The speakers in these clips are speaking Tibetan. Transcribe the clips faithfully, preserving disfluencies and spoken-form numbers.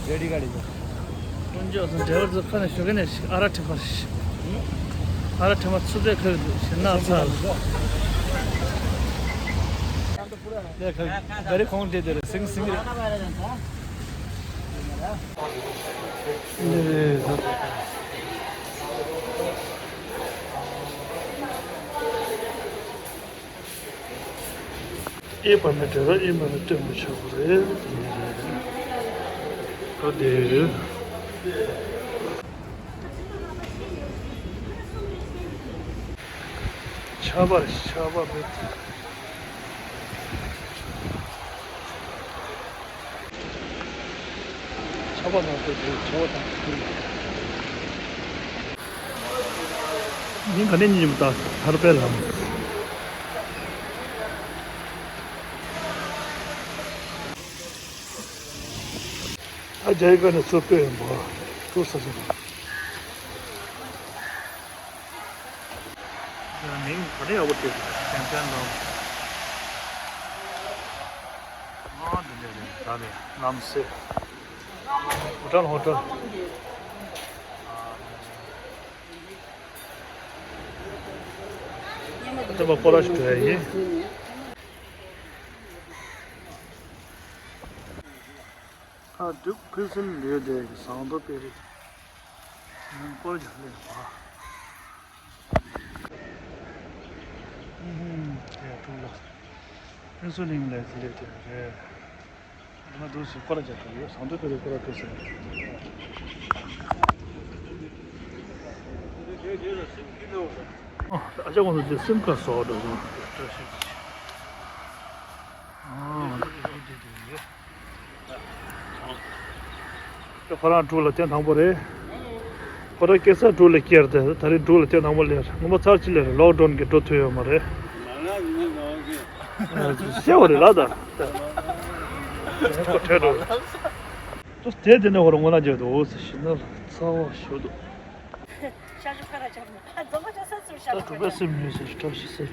ཌེ་ཌི་ག་རེད། དཀོན་མཆོག་གསུམ། ཌ་རའི་ཝར་ཚོ་ཁ་ནས་ཞུ་གི་ནས་ཤིག་ཨ་ར་ཁྲི་ཕར་ཤིག་ཨ་ར་ཁྲི་མ་ཚུར་ཚད་ཁ་ཡོད་ཤི་ན་ཚ། ལས་ཁ་ག་རེ་ཁོང་དེ་དེ་རེད། སིང་སིང་རེད། ཨེ་བ་མེ་དྲ་ར་ཨེ་མ་ར་སྟོན་མི་ཆོག་གི་རེད། ཨ་དེ་རེད། ཆར་པ་ཆར་པ་མེད། ཆར་པ་མ་ཐོབ་དུས་ཆར་པ་དང་ཁུལ། ཉིན་ག་ནས་ཉིན་ཡོད་ད་ཐར་པའི་ལམ། ད་རྒྱ་ཡིག་ནས་ཚུར་སྤོས་ཡོང་བ་ཀྲུ་ས་ཟེར། མིང་ག་ནས་ཡག་པོ་བྲིས་འདུག་ཀན་ཀན་ལམ། ཨ་འདི་འདྲ་རེད། ད་རེད་ལམ་སེ། ཧོ་ཊལ་ཧོ་ཊལ། ཨ་ད་པ་སྐོར་ར་ཞིག་འགྲོ་ཡ་ཡིན། ཁ་འདུག་ཕུན་སུམ་ལས་དེ་ཟངས་མདོག་དཔལ་རི། ཡང་སྐོར་རྒྱག་ལས་བ། ཨུམ་དེ་དྲུག་ལ། ཕུན་སུམ་གླིང་ལས་ལས་དེ་རེད། ང་འདུག་སེ་སྐོར་རྒྱག་གི་ཡོད། ཟངས་མདོག་དཔལ་རི་སྐོར་ར་འགྲོ་ཟེར། ཨ་ཅག་ཁོང་ཚོ་དེ་སེམས་ཁ་སོགས་འགྲོ་སོང་། བཀྲ་ཤིས་ཀྱི། ཨ། ཁོ་རང་འབྲུག་ལ་ཐེངས་དང་པོ་རེད། ཁོ་རང་སྐྱེས་ས་འབྲུག་ལ་སྐྱེས་རེད། ད་རེས་འབྲུག་ལ་ཐེངས་དང་པོ་སླེབས་རེད། ངོ་མ་ཚར་གཅིག་སླེབས་རེད། ལོག་ཌའུན་གྱིས་འགྲོ་ཐུབ་ཡོད་མ་རེད། ཤེས་པ་རེད་ལ་ད། ཁོ་ཁྲལ་འགྲོ། ཏུ་དེ་དེ་ནས་ཧོར་ངོ་ན་རྒྱལ་དུ་འོ་ཟེར་ཞིག་ན་ཚ་བ་ཞུ་འདུག་ཤ་ཞུ་ཁ་ར་ཅག་མ་རྫོང་མ་ཅག་ས་ཚུར་ཤ་ད་ཁ་གྲུབ་པའི་ར་ཅག་སེམས་ཉོས་ཟེར་བཀྲ་ཤིས་ཟེར།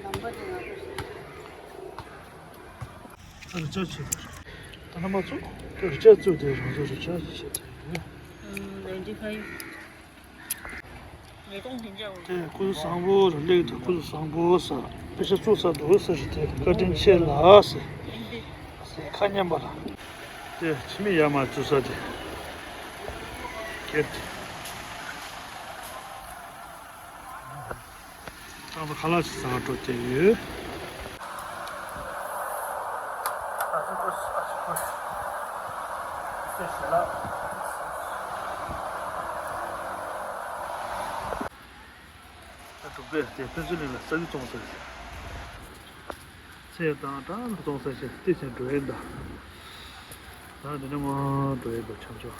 ནམ་པ་དེ་ང་ཚོ་ད་ལ་ཅག་བྱེད་པར། ད་ན་མ་ཚུགས་ཀྱི་རི་ཅག་བཙུགས་ཏེ་རང་ཚོ་རི་ཅག་ཅིག་བྱེད་དེ་ཡོད། ནའིན་ཊི་ཕའིབ། ཉིས་སྟོང་བདུན་བརྒྱ། དེ་སྐུ་གཟུགས་བཟང་པོ་རེད། ལེགས་དང་སྐུ་གཟུགས་བཟང་པོ་ས་དཔེ་ཆ་བཙུགས་ས་འདུག་ས་རེད། དེ་བཀའ་དྲིན་ཆེ་ལ་ཟེར། ཟེར་ཁ་མཉམ་པ་ལ། དེ་ཕྱི་མི་ཡར་མར་འཛུལ་ས་དེ། གེ་ཊི། ད་ཁ་ལག་ཅིག་ཟ་ག་འགྲོ་བསྡད་ཡོད། ཨ་ཅོ་ཀོ་ཨ་ཅོ་ཀོ། ཚེ་ཞི་ལ། ད་འབྲུག་པས་དེ་ཕུན་ཚོགས་གླིང་ལ་ས་རྒྱུ་བཙོང་ས་རེད། ཚེ་དང་གྲངས་ལ་བཙོང་ས་ཞིག་ཏི་ཆེན་འགྲོ་ཡིན་ད། ད་འདི་ནས་མར་འགྲོ་ཡིན་པ་ཆམ་ཆོག་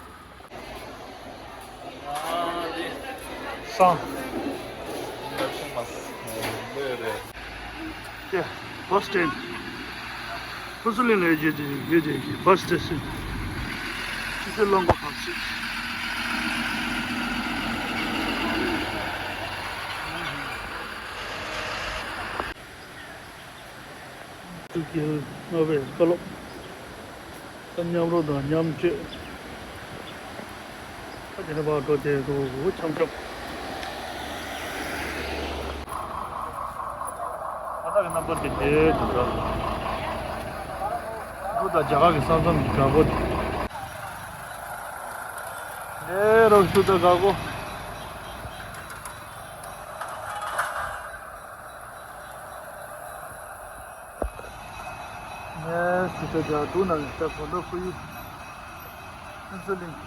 སང་། ཀྱེ། བྷ་སི་སི་ཊེན། ཕུན་ཚོགས་གླིང་ལ་ཡོད་ཀྱི་ཡོད་ཀྱི་བྷ་སི་སི་ཊེ་ཤན། ཕྱི་ཚེ་རླངས་འཁོར་ཁང་ཞིག་ཐུགས་རྗེ་ཆེ། བཀའ་སློབ། ད་མཉམ་རོགས་དང་མཉམ་སྤྱོད། ད་དེ་ནས་ཕར་འགྲོ་དེ་འདུག་འཆམ་འཆམ། ཨ་ད་གི་རྣམ་པ་དེ་དེ་འདུག་ད། འདུག་ད་རྒྱ་གར་གྱི་ས་མཚམས་ཀྱི་འགག་སྒོ་དེ། ལས་རོགས་ཞུ་ད་འགག་སྒོ། ངས་ཞུ་ཚོད་རྒྱག་འདུག་ན་ད་གོ་འདོད་ཁོ་ཡི་ཕུན་ཚོགས་གླིང་།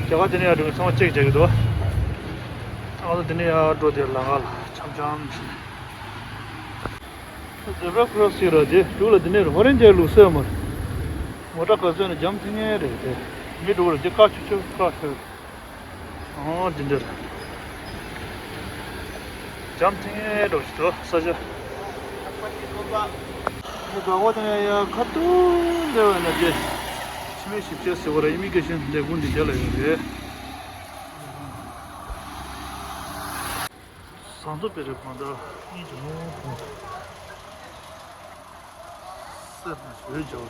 རྒྱ་གར་དེ་ནས་ཡར་འགྲོ་མཁན་ཚང་མ་ཅེག་རྒྱག་གི་འདུག་ཨ་ད་དེ་ནས་ཡར་འགྲོ་དེ་ལ་ང་ལ་འཆམ་འཆམ་བྱས། ཛེབ་ར་ཁོ་རོ་སི་ར་དེ་འབྲུག་ལ་དེ་ནས་ཧོ་རན་ཅའི་ལུགས་སྲོལ་མ་རེད། མོ་ཊ་ག་ཚོད་ནས་འཇམ་ཐིང་ངེ་རེད་དེ། མི་འགྲོ་ར་དེ་ཀ་ཆུ་ཆུ་ཀ་ཆུ། ཨོ་འདི་འདིར། འཇམ་ཐིང་ངེ་འགྲོ་ཞིག་འདུག་ས་ཆ། འདི་ག་བ་དང་ཡ་ཡ་ཁ་ཐུག་འདི་བ་ན་དེ། ཕྱི་མི་ཞིབ་དཔྱད་ཟེར་བ་ར་ཨི་མི་གེ་ཤན་ལས་ཁུངས་འདི་རྒྱ་ལ་ཡོད་རེད། ཟངས་མདོག་དཔལ་རི་གང་ལྟར་སྙིང་རྗེ་མོ་ཧོ། སེམས་ནས་བཟོད་བྱའོ།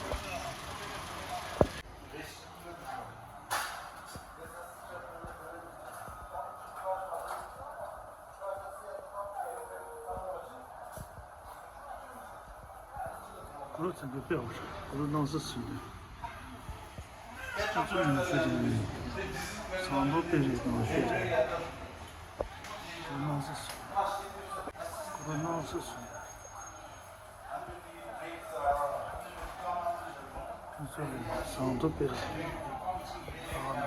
ལོ་ཚན་པའི་དཔེ་བ་ཞིག་ལོ་ནང་སྲིད་ཟིན་ནས། ཁྱོད་ཚོ་ནང་ཤོད་ཀྱི་མིན། ཚང་མ་དཔེ་རིགས་ནང་ཤོད་ཀྱི། ལོ་ནང་སྲིད་ཟིན། ལོ་ནང་སྲིད་ཟིན། ཁྱོད་ཚོ་ནང་ཟངས་མདོག་དཔེ་རིགས། ཨ་མ།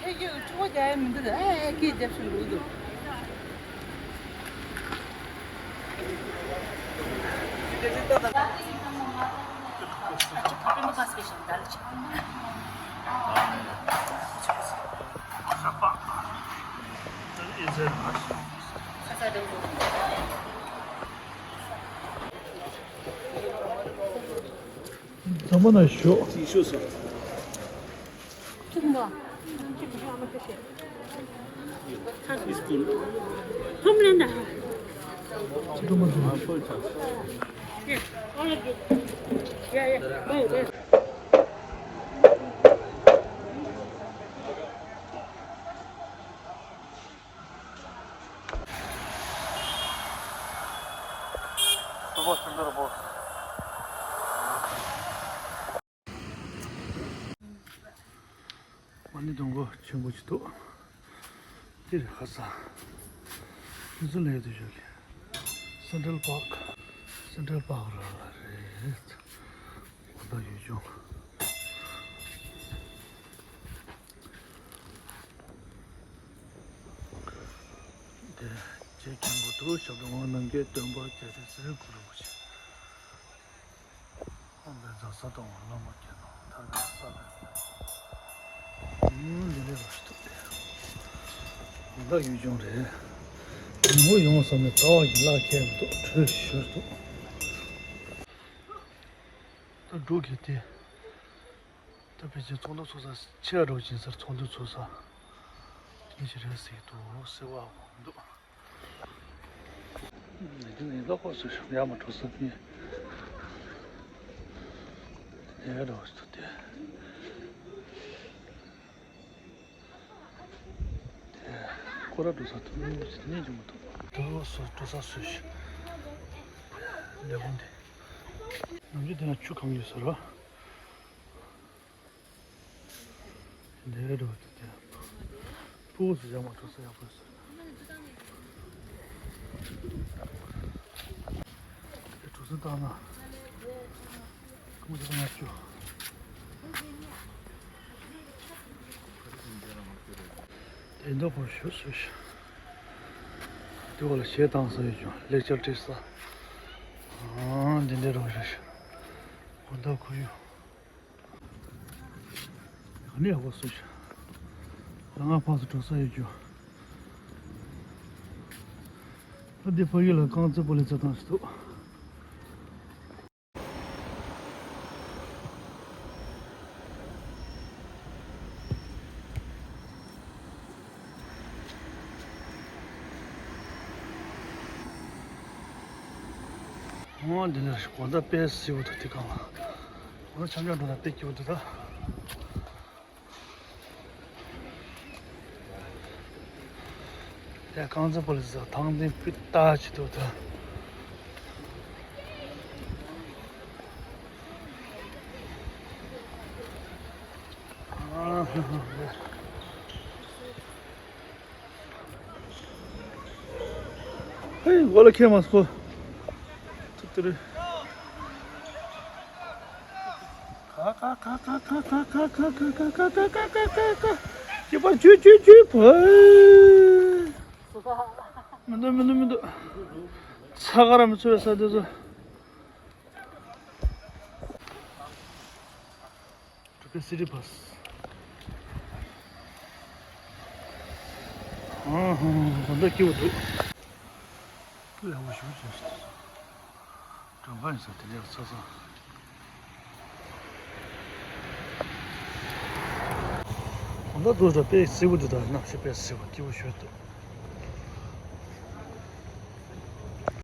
ཁྱེད་ཀྱིས་ཕྲུ་གུ་རྒྱག་ཡ་མི་འདུག་ཨ་ཨ་ཁྱེད་རྒྱབ་ཤིག་འགྲོ་གི་འདུག་ཚང་མ་ན་ཞོག་ཅིག་ཤོད་སོང་། མ་ཎི་སྡོང་པོ་ཆེན་པོ་ཅིག་འདུག་འདི་རེད་ཁ་སང་། འདི་ཚོ་ལས་དུ་ཞོག་གི། སེན་ཊྲལ་པཱརྐ་སེན་ཊྲལ་པཱརྐ་ར་རེད། དགོང་དག་ཡུལ་ལྗོངས། དེ་རྗེ་མཁན་པོ་ཏུ་ཞབས་དྲུང་ངག་དབང་རྣམ་རྒྱལ་སྟོན་པ་རྒྱལ་སྲས་ཚེ་རིང་གུ་རུ་རིན་པོ་ཆེ། ཨོཾ་བཛྲ་ས་ཏྭ་ཝ་ལ་མ་ཀྱེ་ནང་ཐར་པའི་ས་བོན། ཨུམ་འདི་ལས་རོ་ཞིག་ཐུབ་སྟེ། དགོང་དག་ཡུལ་ལྗོངས་རེད། ཉིན་མོ་ཡོང་བསམ་ནས་ཟླ་བ་ཡི་ལག་ཁྱེར་འདུག་བྲོས་ཞོར་དུ། ད་འབྲུག་གི་དེ། ད་ཕལ་ཆེར་ཚོགས་འདུ་ཚོགས་ས་ཆེ་བ་འགྲོ་ཕྱིན་སར་ཚོགས་འདུ་ཚོགས་ས། དེ་ཞིག་རེད་ཟེར་གྱི་འདུག་སེ་བ་འོང་འདུག་འདི་ནི་ལོག་ཁོག་སུ་ཡར་མར་འགྲོ་ས་ནི། ཡར་འགྲོ་སུ་དེ། དེ་ཁོ་ར་འགྲོ་ས་ཐུག་མིན་ཞིག་ནི་འཇུག་མི་ཐུབ། འགྲོ་སུ་འགྲོ་ས་སུ་ཞིག་ལས་ཁུངས་དེ། ནམ་རྒྱུན་དེ་ན་ཆུ་གང་ཡོད་ཟེར་བ། འདིར་འགྲོ་དུས་དེ། ཕྲུ་གུ་ཚོ་ཡར་མར་འགྲོ་ས་ཡག་པོ་ཡོད་ས་རེད། དེ་གྲུ་གཟིངས་བཏང་ན། ཁོང་ཚོ་ལྔ་བཅུ། དེ་འདྲ་པོ་ཞུ་སོང་ཞིག་དེ་བ་ལ་གཞས་བཏང་ས་ཡོད་ཀྱང་ལེགས་སྦྱར་བྲིས་ས། ཨང་འདི་འདྲ་རོ་རེད། དགོང་དག་ཁོར་ཡུག་ཡག་ནས་ཡག་པོ་བཟོས་ཤག་ད་ང་ཕར་ཚུར་འགྲོ་ས་ཡོད་རྒྱུ། ད་འདི་ཕ་གི་ལ་རྐང་རྩེད་སྤོ་ལོ་རྩེད་ཐང་ཞིག་འདུག་ཨོ་འདི་ནས་དགོང་དག་དཔེ་བསིལ་པོ་འདུག་དེ་གང་ལ། ང་འཆམ་འཆམ་འགྲོ་ན་དཔེ་སྐྱིད་པོ་འདུག་ད། ཡ་རྐང་རྩེད་སྤོ་ལོ་ཟེར་ཐང་འདི་སྤུས་དག་ཅིག་འདུག་ད། ཨ་ཧ་ཧ། ཧེ་འོ་ལ་ཁྱེད་མ་སོ། ཐུབ་ཏུ་རེད། ཁ་ཁ་ཁ་ཁ། ཅི་པ་ཅུ་ཅུ་ཅུ་པ། མི་འདུག་མི་འདུག་མི་འདུག་ཚ་ག་ར་མི་ཚོ་ཡོད་ས་དེ་ཚོ། གྲུ་པའི་སི་ཊི་བྷ་སི། ཨ་ཧ་ཧ། ད་སྐྱིད་པོ་འདུག་ལས་འོ་ཞུ་བྱས་སོ། གྲོང་པ་ཡིན་ས་དེ་ལས་ཚ་ཚ། ད་འདུག་ད་དཔེ་བསིལ་པོ་འདུག་ད་གནམ་གཤིས་དཔེ་བསིལ་པོ་སྐྱིད་པོ་ཞིག་འདུག